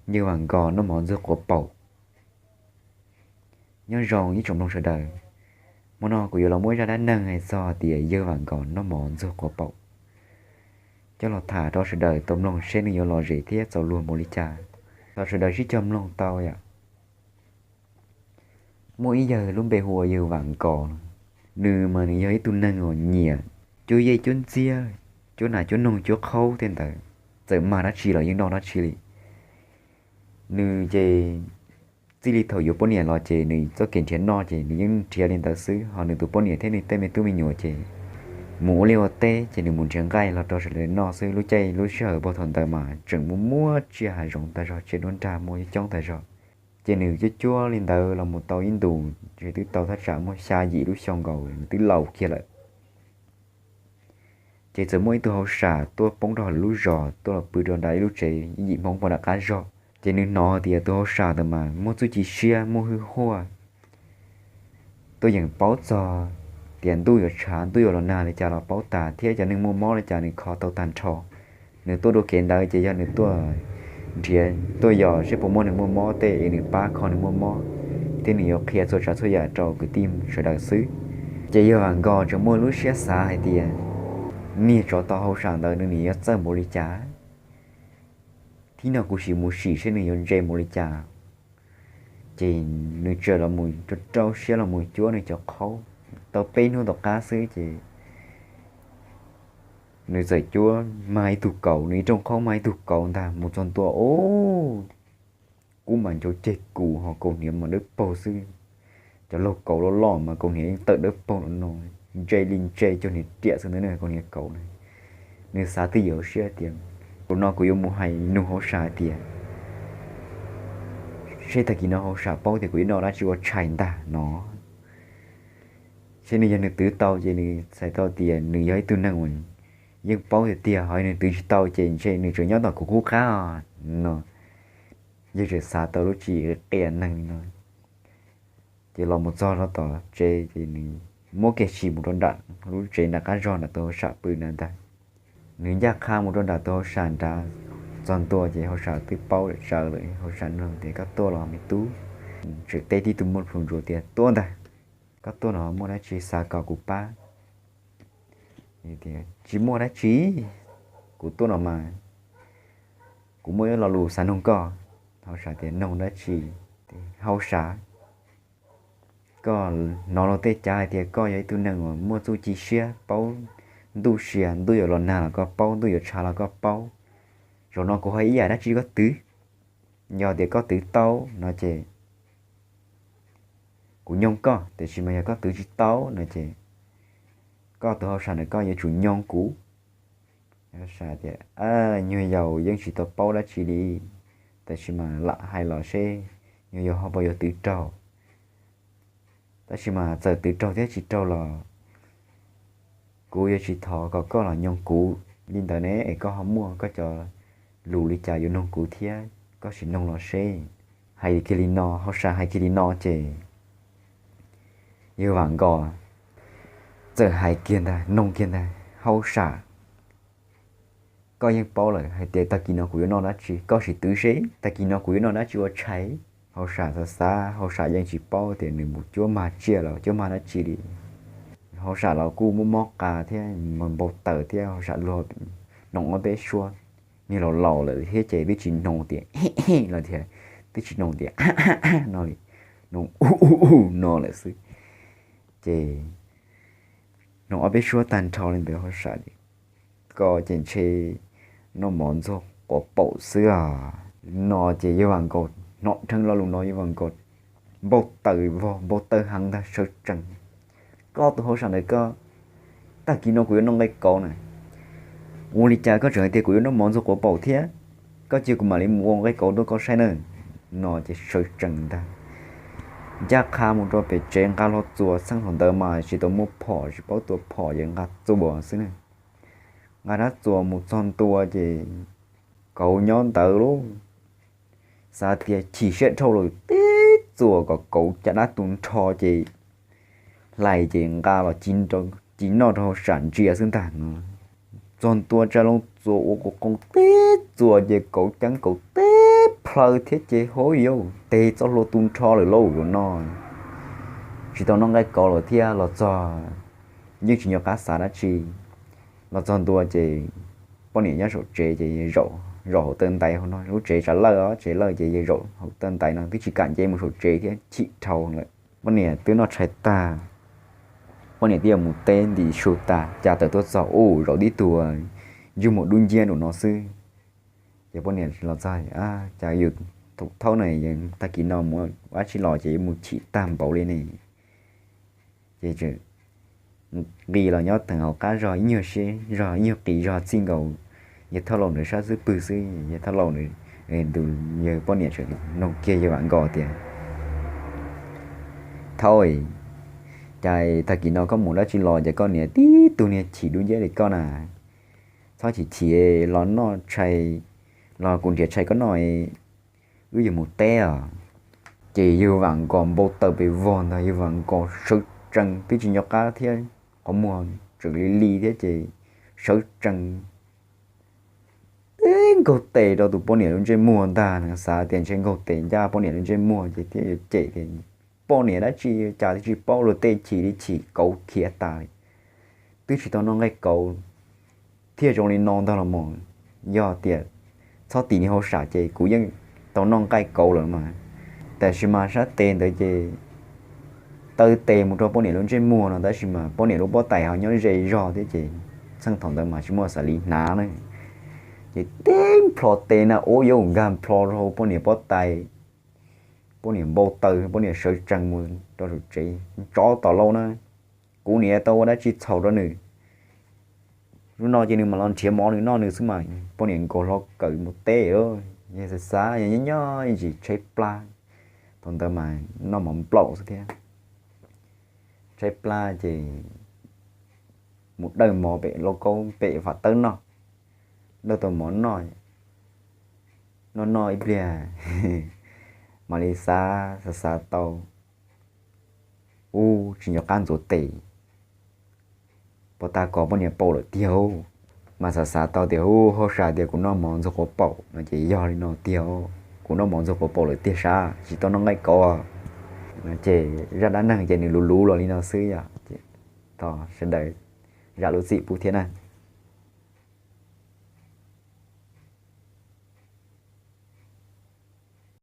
Yawg Vam Nkos noj mov ntxuag quav paum. Nyob zoo ib tsoom mloog sawv daws, hmo no kuv yuav los muab zaj dab neeg hais txog tias yawg Vam Nkos noj mov ntxuag quav paum coj los tham rau sawv daws tau mloog seb nws yuav lom zem thiab txaus luag npaum li cas. Thov sawv daws sib cog mloog tau yom. Muaj ib yawg lub npe hu ua yawg Vam Nkos. Nws mas nws yog ib tug neeg uas nyiam cuab yej cuab ntxiab, cuab nas cuab noog cuab qhaub tej ntawd, txawm mag dab tsi los yeej noj dab tsi li. Nws ces txij li thaum yuav poj niam los ces nws txoj kev nrhiav noj ces nws yeej nrhiav li ntawd xwb, ho nws tus poj niam thiab nws tej me tub me nyuam ces mus ua liaj ua teb ces nws mus nrhiav nqaij los rau sawv daws noj xwb. Lub caij lub sij hawm puag thaum ntawd mas tseem muaj muaj tsiaj hav zoov tag zog, tsiaj duab nrag muaj coob tag zog. Ces nws cuab cuab li ntawd los mus tau ib ntus ces twb tau thaj tsam muaj xya yim lub xyoo nkaus nws twb laus kiag lawm. Ces txawm muaj ib tug hauj sam tuaj poob rau hauv lub zos tuaj los pw rau nram ib lub tsev ib yim Hmoob puag nram qab zog. Ces nws hnov tias tus hauj sam ntawd mas muaj txuj ci siab muaj hwj huaj, tuaj yeem paub txog tias ntuj yuav tshav ntuj yuav los nag li cas los paub tas, thiab cov neeg muaj mob li cas nws kho tau tag nrho. Nws tuaj dua kev ntawd ces yog nws tuaj nrhiav tuaj yos seb puas muaj neeg muaj mob tej es nws pab kho neeg muaj mob, thiab nws yuav qhia txhua tsav txhua yam rau kwv tij sawv daws xwb. Ces yawg Vam Nkos tseem muaj lub siab xav hais tias, niag tsov tom hauj sam ntawd nws nim yuav txawj npaum li cas, thib no kuv sim mus sim seb nws yuav ntse npaum li cas. Ces nws txawm los mus rau rau siab los mus cuab nws cov qhaub. Tau peb hnub tom qab xwb ces nws txawm cuab mag ib tug kauv, nws ib rooj qhaub mag ib tug kauv ntag mus txog ntua ub, kub mas ncau ceg kus ho kaus hniav mas dawb paug xwb. Cov laug kauv loj loj mas kaus hniav yeej tawm dawb paug no, ntse li ntse cuag hniav riam xwb ntag kaus hniav kauv na. Nws xav twj ywm siab tias, zaum no kuv yuav mus hais nug hauj sam hais tias, seb tag kis no hauj sam paub tias kuv yuav noj dab tsi ua tshais ntag no. Seb nws yog nws twv tau ces nws txhais tau tias nws yog ib tug neeg uas yeej paub tiag tiag, ho nws twv tsis tau ces ntshe nws tseem nyob tom kuv qub qab no. Yawg tseem xav tau lub tswv yim qias neeg li no. Ces los mus txog rau tom tsev ces nws muab kiag sim mus rau nram lub tsev nram qab zog nram tus hauj sam pw na ntag. Nws ncaj qha mus rau nram tus hauj sam nrad, txog ntua ces hauj sam twb paub lawm tsawv lawm. Hauj sam nug tias, koj tuaj los me tub? Tseem teb tib tug muaj plhu ntsuav tias, tuaj ntag. Koj tuaj no muaj dab tsi xav kom kuv pab? Tsis muaj dab tsi, kuv tuaj no mas kuv muaj ib lo lus xav noog koj. Hauj sam tias, noog dab tsi? Hauj sam, koj hnov luag tej cav hais tias koj yog ib tug neeg uas muaj txuj ci siab, paub ntuj sia, ntuj yuav los nag los koj paub, ntuj yuav tshav los koj paub. Zaum no kuv hais ib yam dab tsi koj twv, yog tias koj twv tau no ces kuv nyoo koj, tiam sis mas yog koj twv tsis tau no ces koj tus hauj sam ntawm koj yuav tsum nyoo kuv. Hauj sam tias, nyuag yaus yeej tsis tau paub dab tsi li, tab sis mas lam hais los seb nyuag yaus ho puas yuav twv raug. Tab sis mas txawm twv raug thiab tsis raug los kuv yuav tsis thov kom koj los nyoo kuv li ntawd ne, es koj ho muaj koj cov lus li cas yuav noog kuv thiab, koj sim noog los seb. Hais kiag li no, hauj sam hais kiag li no ces yawg Vam Nkos txawm hais kiag ntag, noog kiag ntag, hauj sam, koj yeej paub lawm hais tias tag kis no kuv yuav noj dab tsi, koj sim twv seb tag kis no kuv yuav noj dab tsi ua tshais. Hauj sam xav xav, hauj sam yeej tsis paub tias nws mus cuab mag tsiaj los cuab mag dab tsi li. Hauj sam los kuj muaj mob qa thiab, npau taws thiab, hauj sam luag noog ob peb suab, niag laus laus lawm thiab ces twb tsis noog tias los tias, twb tsis noog tias no li, noog u u u no lawm xwb. Ces noog ob peb suab tag nrho li ntawd hauj sam tias, koj ces ntshe noj mov ntxuag quav paum xwb os no ces yawg Vam Nkos hnov dheev lo lus no yawg Vam Nkos npau taws vog, npau taws heev ntag, sawv tsees. Koj tus hauj sam ntawm koj, tag kis no kuv yuav noj nqaij kauv na, ua li cas koj tseem hais tias kuv yuav noj mov ntxuag quav paum thiab? Koj cia kuv mam li mus ua nqaij kauv rau koj saib na no ces sawv tsees ntag. Ncaj qha mus rau pem tsev nqa hlo txuas, txheej thaum ntawd mas tsis tau muaj phom, tsis paub tua phom, ces nqa txuas xwb na. Nqa dab txuas mus txog ntua ces kauv nyob ntawd lauj. Xav tias chim siab dhau lawm tib txuas kom kauv caj dab tu nrho ces hlais ces nqa los ci noj rau hauj sam ntsia xwb ntag no. Txog ntua tsa loo txuas ua qoob qoob tib txuas ces kauv ceeb kauv tib plhaw thiab ces hauv yuav teg txoj hlua tu nrho lawm lauj zaum no. Tsis tau noj nqaij kauv lawm thiab los txog yeej tsis nco qab xav dab tsi. Los txog ntua ces poj niam nyob saum tsev ces zaum, zaum hauv taw ntaiv hauv no, lub tsev tsav lawj os, tsev lawj ces yawg zaum hauv taw ntaiv no twb tsis kam nce mus saum tsev thiab chim dhau lawm. Poj niam twb noj tshais tag, poj niam twb yuav mus teb ntim su tas cas tawm tuaj txog ub zaum tib tug ntsej muag dub nciab nraum no xwb. Ces poj niam los txog, cas yus thaum thaub na, tag kis no mus ua dab tsi los ces yuav mus chim tag npaum li ne. Ces nqis los nyob theem hauv qab zog ib nyuag siab, zog ib nyuag qis zog txij nkaus yawg thauj laus ntawd sab xub pwg xwb. Yawg thauj laus ntawd, tus yawg poj niam tseem nug kiag yawg Vam Nkos tias, Thaub, cas tag kis no koj mus dab tsi los ces koj niag tib tug niag chim dub nciab li koj na? Txhob chim chim, los noj tshais, los kuv nrhiav tshais koj noj, wb yuav mus teb os. Ces yawg Vam Nkos npau taws pes vog ntag, yawg Vam Nkos sawv tsees twb tsis nco qab thiab, qhov muag tseem li li thiab ces sawv tsees tib nkaug tes rau tus poj niam lub ntsej muag ntag. Xav tias ntshe nkaug tes ncaj poj niam lub ntsej muag ces thiaj yuav cem tias, Poj niam dab tsi cas twb tsis paub luag tej chim li, chim kauv khiav tas li, twb tsis tau noj nqaij kauv thiaj zoo li no ntag los mas. Yog tias txhob tim niag hauj sam ces kuv yeej tau noj nqaij kauv lawm mas. Tab sis mas sab tes ntawd ces taw tes mus rau poj niam lub ntsej muag no, tab sis mas poj niam lub pob tais ho nyob ze zog thiab ces txheej thaum ntawd mas tsis muaj xav li hnav na. Ces tib nplho tes na, ua yuav nkag nplho rau poj niam pob tais, poj niam npau taws, poj niam sawv tsees mus rau saum tsev, Tsov tom lauj na, kuv niam tau ua dab tsi txhaum rau nws? Lub no ces nws mam los nrhiav mov nws noj nws xwb mas. Poj niam nkaus hlo kawm mus teb lawm. Yawg xav xav, yawg nyob nyob ntsis tshaib plab, thaum ntawd mas noj mov nplaum xwb thiab. Tshaib plab ces mus dawj mov pem lauj kaub pem vam tawb noj. Dawj tau mov noj, noj noj ib pliag mam li xav xav xav tau, ub, tsis nco qab ntxuav tes, puas tas kov poj niam paum lawm tiag. Mas xav xav tau tias, Ub, hauj sam tias kuv noj mov ntxuag quav paum no ces yog li no tiag, kuv noj mov ntxuag quav paum lawm tiag sab, tsis tau noj nqaij kauv. Ces zaj dab neeg ces nws luv luv los li no xwb yom. Thov sawv daws zam lub txim pub thiab na.